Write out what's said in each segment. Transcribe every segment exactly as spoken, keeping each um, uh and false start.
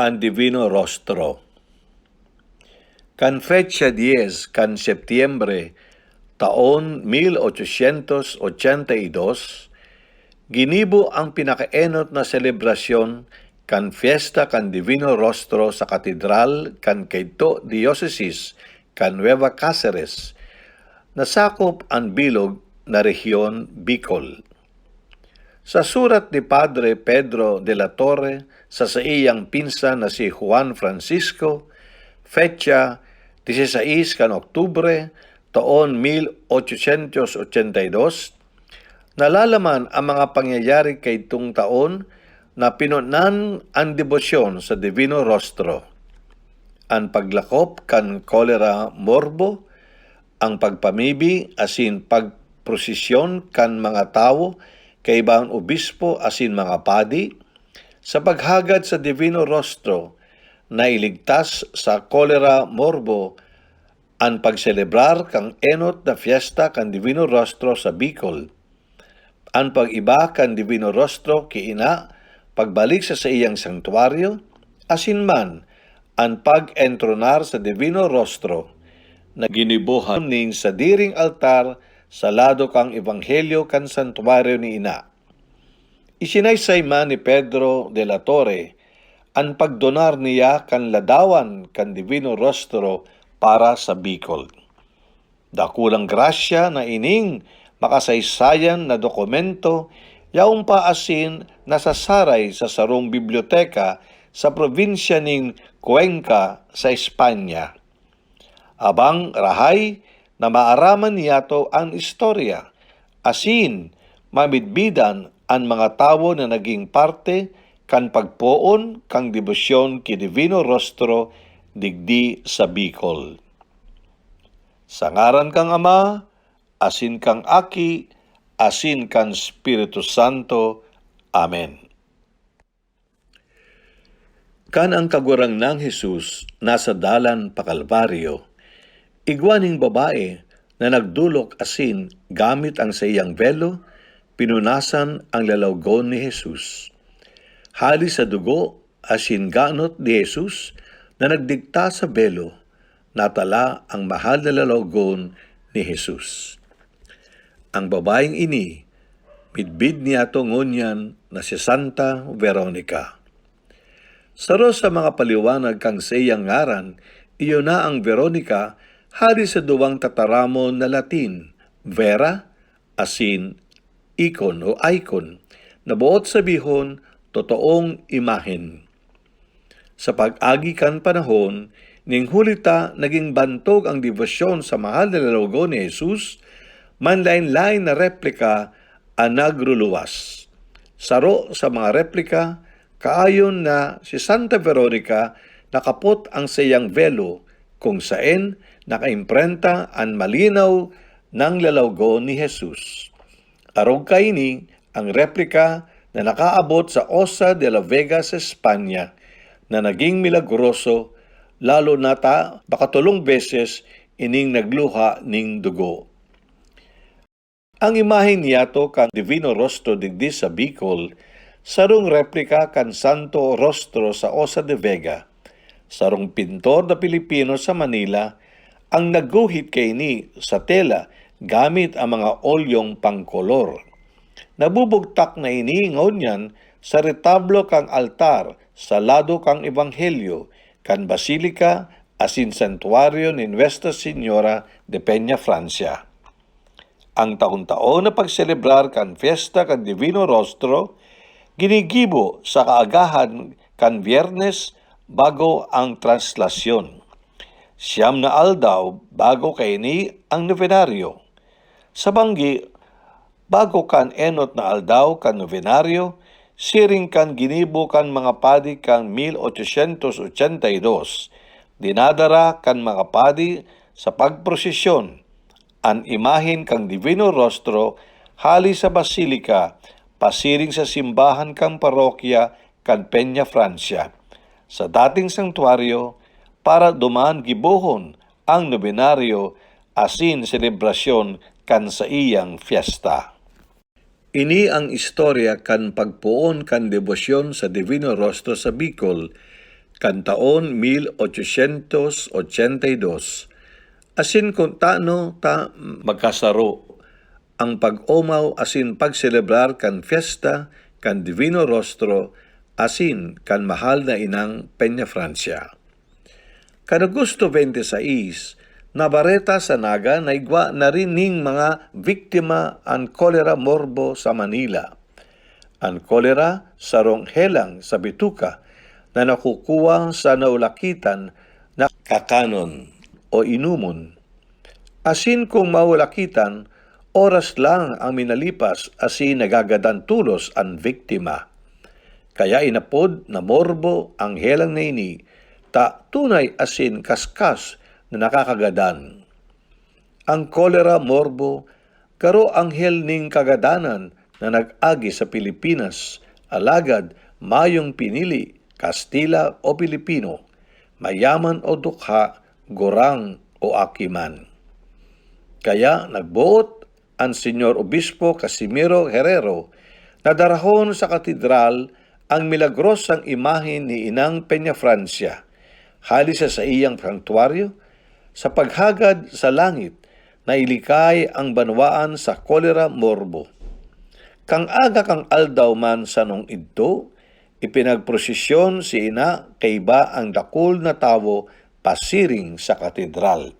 an Divino Rostro. Kan petsa dyes kan Setyembre, taon mil ochocientos ochenta y dos, ginibo ang pinakaenot na selebrasyon kan Fiesta kan Divino Rostro sa Katedral kan kaidto diosesis kan Nueva Caceres, na sakop an bilog na rehiyon Bicol. Sa surat ni Padre Pedro de la Torre sa saiyang pinsan na si Juan Francisco, petsa disisais kan Oktubre, taon mil ochocientos ochenta y dos, nalalaman ang mga pangyayari kaidtong taon na pinonan an debosyon sa Divino Rostro. An paglakop kan kolera morbo, ang pagpamibi asin pagprosesyon kan mga tawo kaiba an obispo asin mga padi, sa paghagad sa Divino Rostro, nailigtas sa kolera morbo an pagselebrar kan enot na Fiesta kan Divino Rostro sa Bicol. An pag-iba kan Divino Rostro ki ina pagbalik sa saiyang santuaryo, asin man an pag-entronar sa Divino Rostro na ginibohan nin sadiring altar sa lado kan ebanghelyo kan santuaryo ni ina. Isinaysay man ni Pedro de la Torre an pagdonar niya kan ladawan kan Divino Rostro para sa Bicol. Dakulang grasya na ining makasaysayan na dokumento yaon pa asin nasasaray sa sarong biblioteka sa probinsya nin Cuenca sa Espanya. Abang rahay na maaraman niyato an istorya, asin mamidbidan an mga tawo na naging parte kan pagpoon kan debosyon ki Divino Rostro digdi sa Bicol. Sa ngaran kan Ama, asin kan Aki, asin kan Espiritu Santo. Amen. Kan ang Kagurangnan Jesus nasa dalan pa Kalbaryo, igwa nin babae na nagdolok asin gamit ang saiyang belo, pinunasan ang lalawgon ni Jesus. Hali sa dugo asin ganot ni Jesus na nagdigta sa belo, natala ang mahal na lalawgon ni Jesus. Ang babaeng ini, midbid niyato ngunyan na si Santa Veronica. Saro sa mga paliwanag kan saiyang ngaran, iyo na ang Veronica, hali sa duwang tataramon na Latin, vera asin icon o icon, na boot sabihon, totoong imahen. Sa pag-agi kan panahon, ning huli ta naging bantog ang debosyon sa mahal na lalawgon ni Jesus, manlaen-laen na replika an nagruluwas. Saro sa mga replika, kaayon na si Santa Veronica nakapot ang saiyang belo, kung saen nakaimprenta an malinaw nang lalawgon ni Jesus. Arog kaini, ang replika na nakaabot sa Osa de la Vega sa Espanya, na naging milagroso, lalo na ta makatolong beses ining nagluha nin dugo. Ang imahen niyato kan Divino Rostro digdi sa Bicol, sarong replika kan Santo Rostro sa Osa de Vega. Sarong pintor na Pilipino sa Manila ang nagguhit kaini sa tela gamit ang mga olyong pangkolor. Nabubugtak na ini ngunyan sa retablo kan altar sa lado kan Ebanghelyo kan Basilika asin Santuaryo ni Nuestra Señora de Peñafrancia. Ang taon-taon na pagselebrar kan Fiesta kan Divino Rostro ginigibo sa kaagahan kan Biyernes bago ang Traslasyon. Siyam na aldaw bago kaini ang Nobenaryo. Sa banggi, bago kan enot na aldaw kan Nobenaryo, siring kan ginibo kan mga padi kan mil ochocientos ochenta y dos, dinadara kan mga padi sa pagprosesyon an imahen kan Divino Rostro hali sa Basilika pasiring sa simbahan kan parokya kan Peñafrancia, sa dating santuaryo, para duman gibohon ang nobenaryo asin selebrasyon kan saiyang fiesta. Ini ang istorya kan pagpoon kan debosyon sa Divino Rostro sa Bicol, kan taon mil ochocientos ochenta y dos, asin kun tano ta magkasaro ang pag-omaw asin pagselebrar kan fiesta kan Divino Rostro asin kan mahal na inang Peñafrancia. Kan Agosto twenty-six, nabareta sa Naga na igwa na rin ning mga biktima an kolera morbo sa Manila. An kolera sarong helang sa bituka na nakukuha sa naulakitan na kakanon o inumon. Asin kung maulakitan, oras lang ang minalipas asin nagagadan tolos an biktima. Kaya inapod na morbo ang helang na ini, ta tunay asin kaskas na nakakagadan. Ang kolera morbo garo anghel nin kagadanan na nag-agi sa Pilipinas, alagad mayong pinili, Kastila o Pilipino, mayaman o dukha, gurang o aki man. Kaya nagboot an Señor Obispo Casimiro Herrero na darahon sa katedral ang milagrosang imahen ni Inang Peñafrancia, hali sa saiyang santuaryo, sa paghagad sa langit na ilikay ang banwaan sa kolera morbo. Kan aga kan aldaw man sanong idto, ipinagprosesyon si Ina kaiba ang dakul na tawo pasiring sa katedral.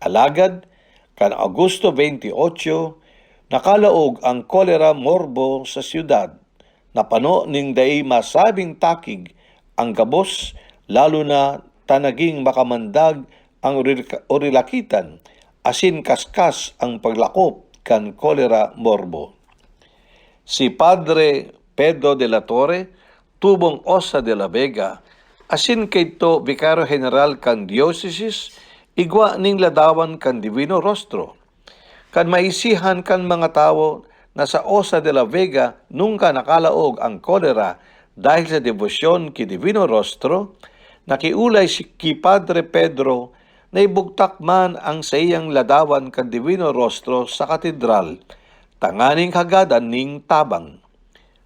Alagad, kan Agosto twenty-eight, nakalaog ang kolera morbo sa siyudad. Napano ning dai masabing takig ang gabos, lalo na ta naging makamandag ang oril-, orilakitan asin kaskas ang paglakop kan kolera morbo. Si Padre Pedro de la Torre, tubong Osa de la Vega, asin kaidto Vicario General kan Diocese, igwa ning ladawan kan Divino Rostro. Kan maisihan kan mga tawo na sa Osa de la Vega nungka nakalaog ang kolera dahil sa debosyon ki Divino Rostro, nakiolay si, ki Padre Pedro na ibugtak man ang saiyang ladawan kan Divino Rostro sa katedral, tanganing hagadan nin tabang.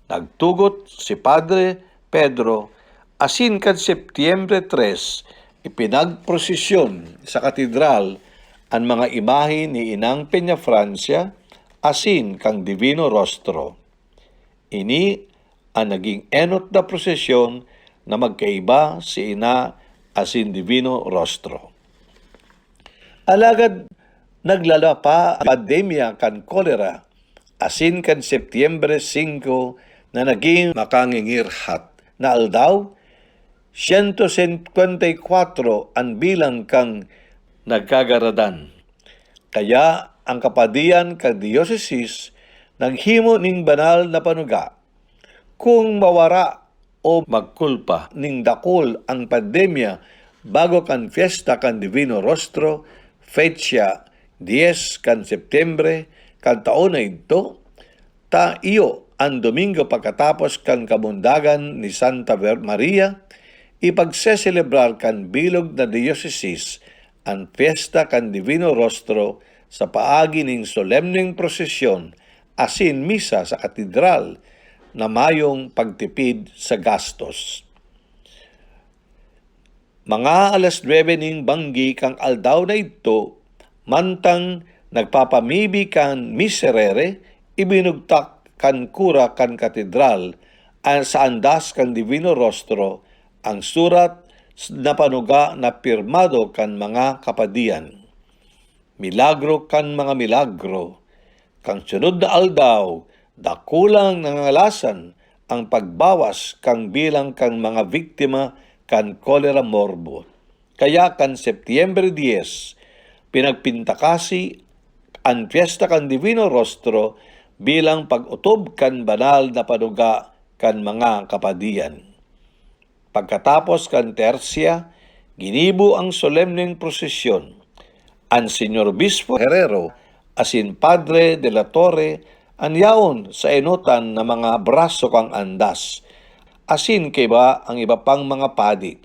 Nagtugot si Padre Pedro, asin kan Setyembre tres, ipinagprosesyon sa katedral an mga imahe ni Inang Peñafrancia asin kan Divino Rostro. Ini an naging enot na prosesyon na magkaiba si Ina asin Divino Rostro. Alagad naglala pa ang pandemya kan kolera, asin kan Setyembre singko na nagin makangingirhat na aldaw, siyento singkwenta y kwatro an bilang kan nagkagaradan. Kaya ang kapadian kan diyosesis naghimo nin banal na panuga. Kun mawara o magkulpa nin dakul ang pandemya bago kan Fiesta kan Divino Rostro, petsa dyes kan Setyembre kan taon na idto, ta iyo an Domingo pagkatapos kan Kabundagan ni Santa Ver-, Maria, ipagseselebrar kan bilog na diyosesis an Fiesta kan Divino Rostro sa paagi nin solemneng prosesyon asin misa sa katedral na mayong pagtipid sa gastos. Mga alas nuebe nin banggi kan aldaw na idto, mantang nagpapamibi kan Miserere, ibinugtak kan kura kan katedral an, sa andas kan Divino Rostro, ang surat na panuga na pirmado kan mga kapadian. Milagro kan mga milagro. Kan sunod na aldaw, dakulang nangangalasan ang pagbawas kan bilang kan mga biktima kan kolera morbo. Kaya kan Setyembre dyes, pinagpintakasi an Fiesta kan Divino Rostro bilang pag-otob kan banal na panuga kan mga kapadian. Pagkatapos kan Tersia, ginibo ang solemneng prosesyon. An Señor Obispo Herrero asin Padre de la Torre an yaon sa enotan na mga braso kan andas, asin kaiba ang iba pang mga padi.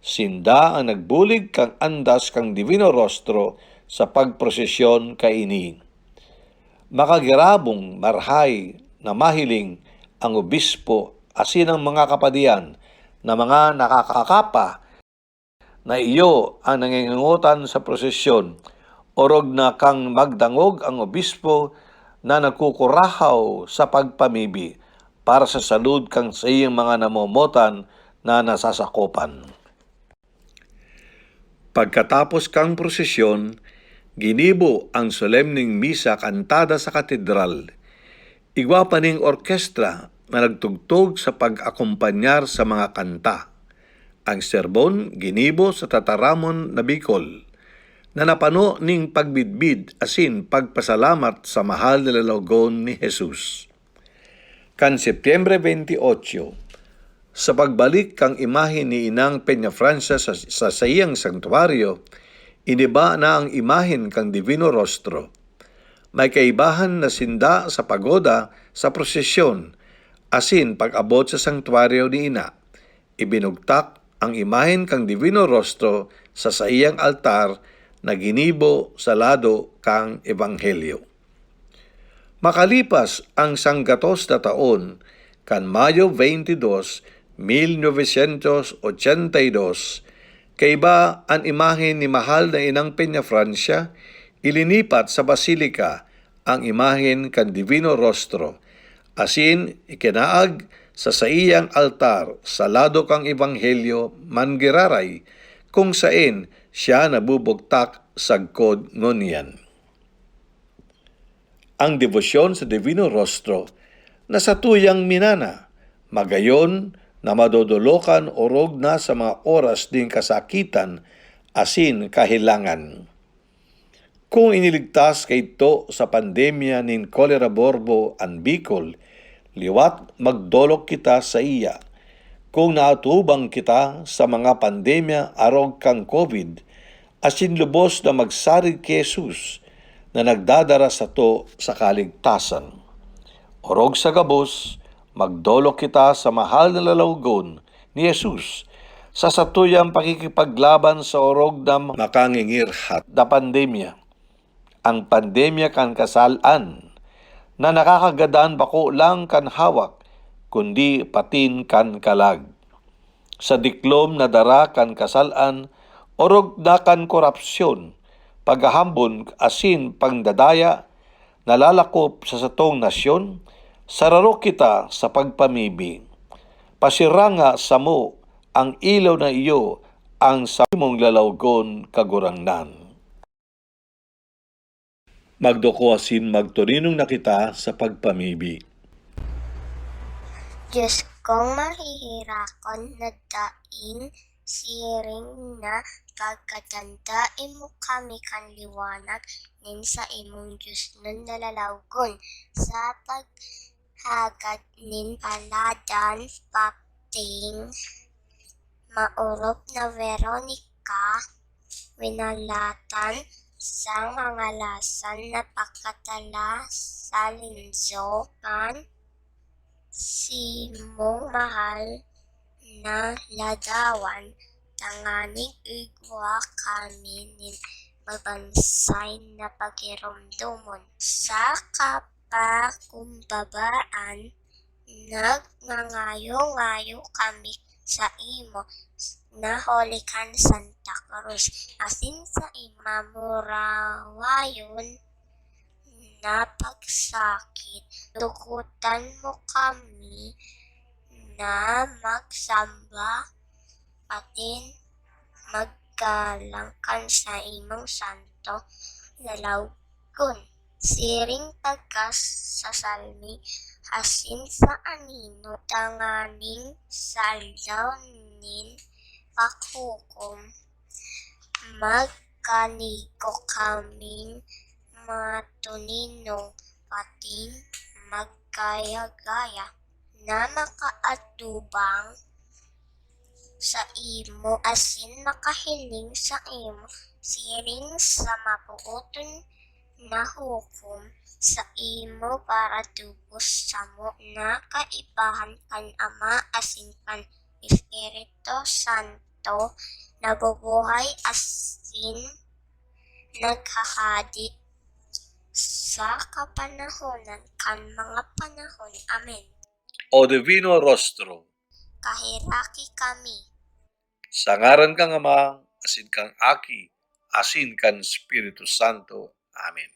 Sinda ang nagbulig kan andas kan Divino Rostro sa pagprosesyon kaini. Makagirabong marahay na mahiling ang obispo asin ang mga kapadian na mga nakakakapa na iyo ang nangingingotan sa prosesyon, orog na kan magdangog ang obispo na nagkukurahaw sa pagpamibi para sa salud kan saiyang mga namomotan na nasasakopan. Pagkatapos kan prosesyon, ginibo ang solemneng misa kantada sa katedral. Igwa pa ning orkestra na nagtugtog sa pag-akompanyar sa mga kanta. Ang serbon ginibo sa tataramon na Bicol, na napano nin pagbidbid asin pagpasalamat sa mahal na lalawgon ni Jesus. Kan Setyembre veintiocho, sa pagbalik kan imahen ni Inang Peñafrancia sa, sa saiyang santuaryo, iniba na ang imahen kan Divino Rostro. May kaibahan na sinda sa pagoda sa prosesyon, asin pag-abot sa santuaryo ni Ina, ibinugtak ang imahen kan Divino Rostro sa saiyang altar na ginibo sa lado kan Ebanghelyo. Makalipas ang sanggatos na taon, kan Mayo veintidós, mil novecientos ochenta y dos, kaiba an imahen ni mahal na Inang Peñafrancia, ilinipat sa Basilica ang imahen kan Divino Rostro, asin ikinaag sa saiyang altar sa lado kan Ebanghelyo man giraray, kung saen siya nabubugtak sagkod ngunyan. Ang debosyon sa Divino Rostro na satuyang minana, magayon na madodolokan orog na sa mga oras nin kasakitan asin kahelangan. Kung iniligtas kaidto sa pandemya nin Cholera Borbo an Bicol, liwat magdolok kita saiya. Kung naatubang kita sa mga pandemya arog kan COVID, asin lubos na magsarig ki Jesus na nagdadara sato sa kaligtasan. Orog sa gabos, magdolok kita sa mahal na lalawgon ni Jesus sa satuyang pakikipaglaban sa orog na makangingirhat na pandemya. Ang pandemya kan kasal-an na nakakagadan bako lang kan hawak, kundi patin kan kalag. Sa diklom na dara kan kasal-an, orog na kan korapsyon, paghahambon asin pagdadaya, nalalakop sa satong nasyon, sararo kita sa pagpamibi. Pasiranga samo ang ilaw na iyo, ang sa imong lalawgon, Kagurangnan. Magduko asin magtuninong na kita sa pagpamibi. Diyos kong mahihirakon na daing, siring na pagkatanda imo kami kan liwanag nin sa imong Dios nun nalalawgon sa paghagad nin paladan, pating maorop na Veronica, winalatan sa mga lasan na pakatala sa linzo kan simong mahal na ladawan, tanganing igwa kami nin mabansay na pagiromdomon. Sa kapakumbabaan, nagngangayo-ngayo kami sa imo na huli kan Santa Cruz, asin sa imo mamurawayon na pagsakit. Tugotan mo kami na magsamba, patin maggalang kan sa imong santo lalawgon. Siring ta ka sa salmi asin sa anino, tanganing sa aldaw nin paghukom, magkanigo kaming matuninong patin maggaya-gaya na makaatubang sa imo asin makahiling sa imo siring sa mapuoton na hukom sa imo para tubos samo na kaibahan kan Ama asin kan Espiritu Santo, nabubuhay asin naghahade sa kapanahonan kan mga panahon. Amen. O Divino Rostro, kaheraki kami. Sa ngaran kan Ama, asin kan Aki, asin kan Espiritu Santo. Amen.